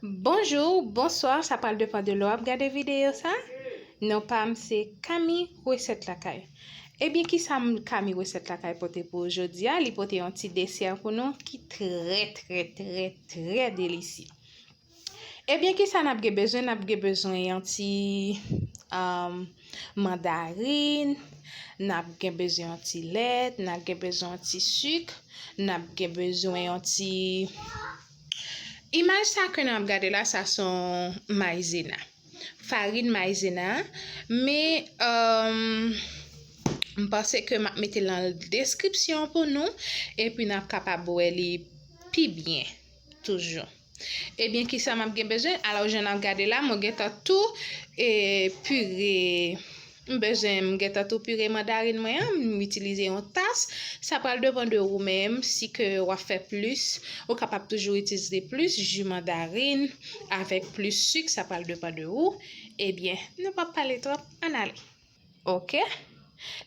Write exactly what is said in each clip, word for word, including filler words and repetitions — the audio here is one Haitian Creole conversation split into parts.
Bonjou, bonswa, sa pral depann de lè w ap gade videyo sa. Non pa m se Kami Resèt Lakay. Ebyen, kisa m, Kami Resèt Lakay pote pou ou jodi a? Li pote yon ti desè pou nou ki trè, trè, trè, trè delisye. Ebyen, kisa n ap gen bezwen? N ap gen bezwen yon ti, um, mandarin, n ap gen bezwen yon ti lèt, n ap gen bezwen yon ti sik, n ap gen bezwen yon ti, imaj sa ke n ap gade la, sa se yon mayizena. Farin mayizena, men, um, m panse ke m ap mete l nan deskripsyon pou nou, epi n ap kapab wè li pi byen toujou. Ebyen, kisa m ap gen bezwen? Alò, jan n ap gade la, mwen gentan tou, e, pire, m bezwen, m gentan tou pire mandarin mwen an, m itilize yon tas. Sa pral depann de ou menm, si ke w ap fè plis, ou kapab toujou itilize plis ji mandarin avèk plis sik, sa pral depann de ou. Ebyen, nou p ap pale twòp, ann ale. Oke.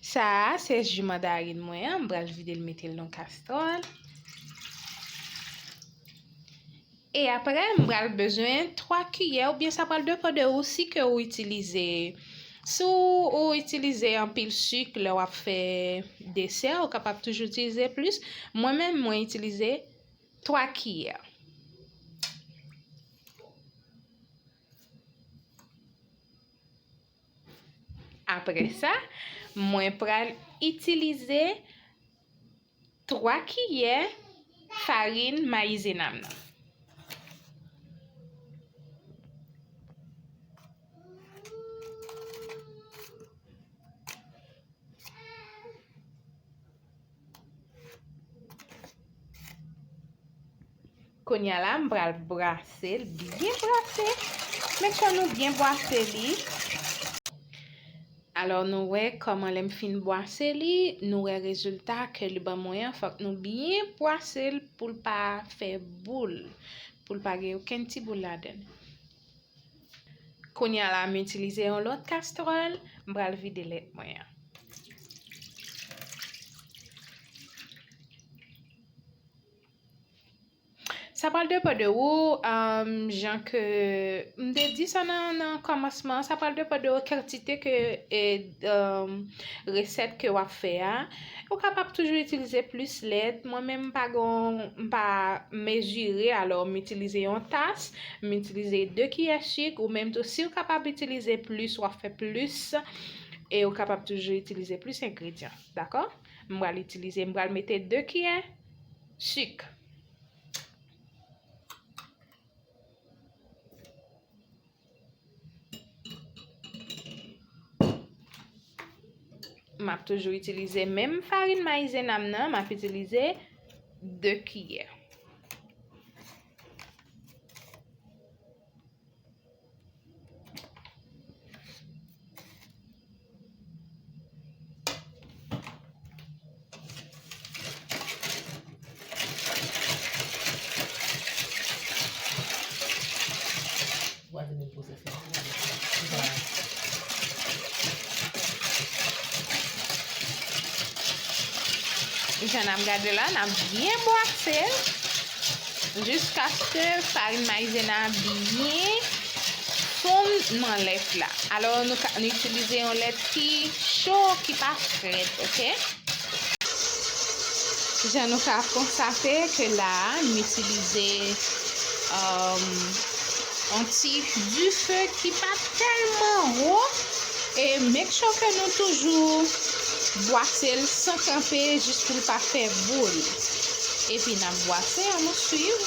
Sa a, se ji mandarin mwen an, m pral vide l mete l nan kastwòl. E apre, m pral bezwen twa kiyè, oubyen sa pral depann de ou si ke ou itilize. Si w, ou itilize anpil sik lè w ap fè desè, ou kapab toujou itilize plis. Mwen menm, mwen itilize twa kiyè. Apre sa, mwen pral itilize twa kiyè farin mayizena m nan. Kounye a la, m pral brase l, byen brase. Make sure nou byen brase li. Alò, nou wè kòman lè m fin bwase li, nou wè rezilta ke li ban mwen an. Fòk nou byen bwase l pou l pa fè boul, pou l pa gen okenn ti boul ladan l. Kounye a la, m itilize yon lòt kastwòl, m pral vide lèt mwen an. Sa pral depann de ou, um, jan ke m te di sa nan, nan kòmansman, sa pral depann de ou kantite ke, e, um, resèt ke w ap fè a. Ou kapab toujou itilize plis lèt. Mwen menm, m pa gon, m pa mezire, alò m itilize yon tas, m itilize de kiyè sik, ou menm tou, si w kapab itilize plis, w ap fè plis, e ou kapab toujou itilize plis engredyan, dakò? M pral itilize, m pral mete de kiyè sik. M ap toujou itilize menm farin mayizena m nan, m ap itilize de kiyè. Jan n ap gade la, n ap byen bwase l jiskaske farin mayizena byen fonn nan lèt la. Alò, nou ka, nou itilize yon lèt ki cho, ki pa frèt, oke? Jan nou ka konstate ke la a, m itilize, um, yon ti dife ki pa tèlman wo. E make sure ke nou toujou bwase l san kanpe jis pou l pa fè boul. Epi n ap bwase, ann nou swiv.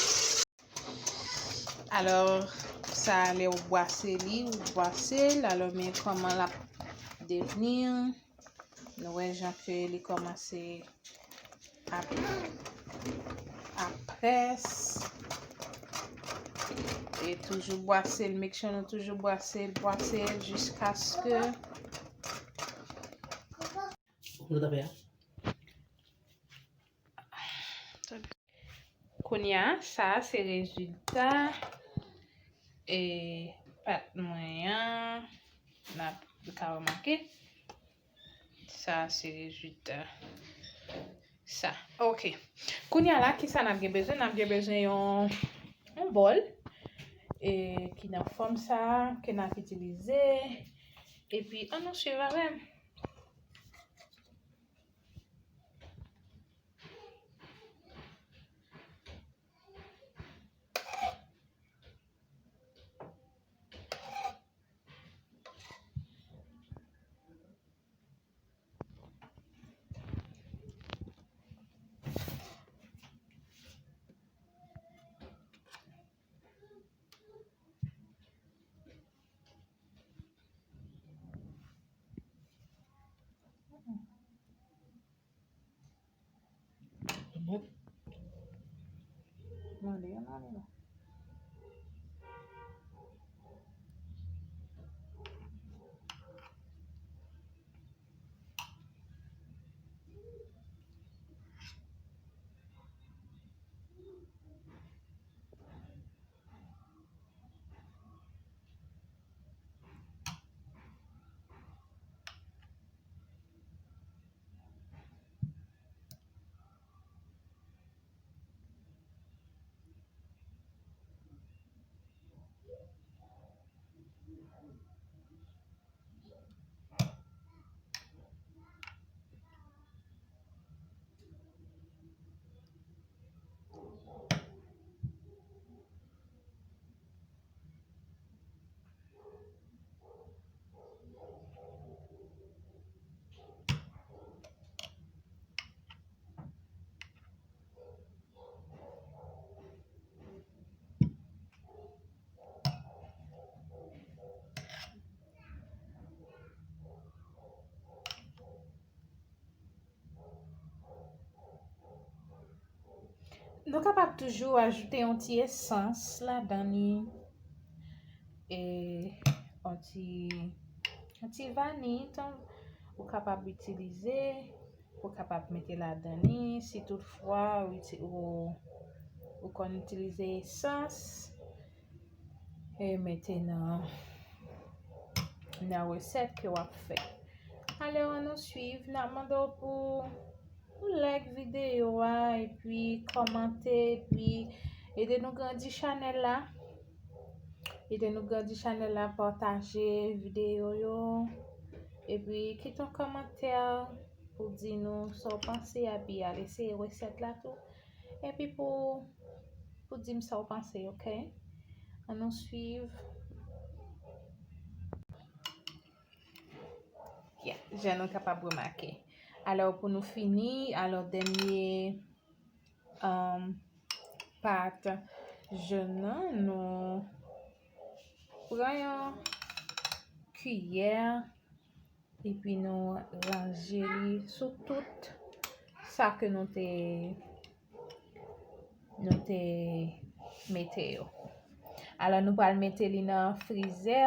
Alò, sa a lè w bwase li, ou bwase l, alò men kòman l ap devni. Nou wè jan ke li kòmanse ap, ap près. E toujou bwase l, make sure nou toujou bwase l, bwase l jiskaske. Ou ta fè a? Kounye a, sa a se rezilta, e, pat mwen an, n ap ka remake. Sa a se rezilta sa. Oke. Kounye a la, kisa n ap gen bezwen? N ap gen bezwen yon, yon bòl. e, ki nan fòm sa a, ke n ap itilize. Epi, ann nou swiv avè m. Nou kapab toujou ajoute yon ti esans ladan li, e yon ti, yon ti vani, tan ou kapab itilize, ou kapab mete ladan li, si toutfwa ou iti-, ou, ou konn itilize esans, e mete nan, nan resèt ke w ap fè. Alò, ann nou swiv, n ap mande w pou, pou like videyo a, epi kòmante, epi ede nou grandi chanèl la. Ede nou grandi chanèl la, pataje videyo yo, epi kite yon kòmantè pou di nou sa w panse, epi al eseye resèt la tou. Epi pou, pou di m sa w panse, oke? Ann nou swiv. Yeah, jan nou kapab remake. Alò, pou nou fini, alò, dènye, um, pat jèn nan, nou pran yon kiyè, epi nou ranje li sou tout sa ke nou te, nou te mete yo. Alò, nou pral mete li nan frizè,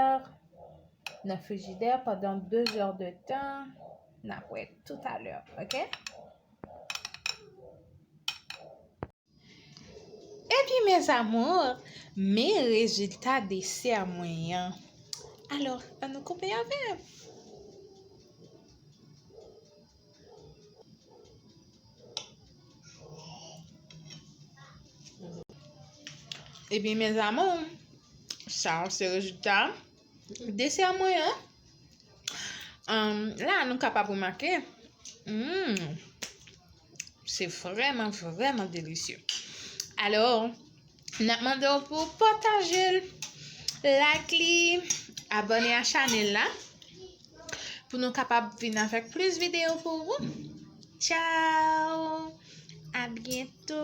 nan frijidè pandan de zè de tan. N ap wè toutalè, oke? Ebyen, mes amours, men rezilta desè mwen an. Alò, ann nou koupe avè m. Ebyen, mes amours, sa se rezilta desè mwen an. Ahn, la, nou kapab remake, mm, se vrèman, vrèman delisye. Alò, n ap mande w pou w pataje l, like li, abòne a chanèl la, pou nou kapab vin avèk plis videyo pou ou. Tchao! A byento!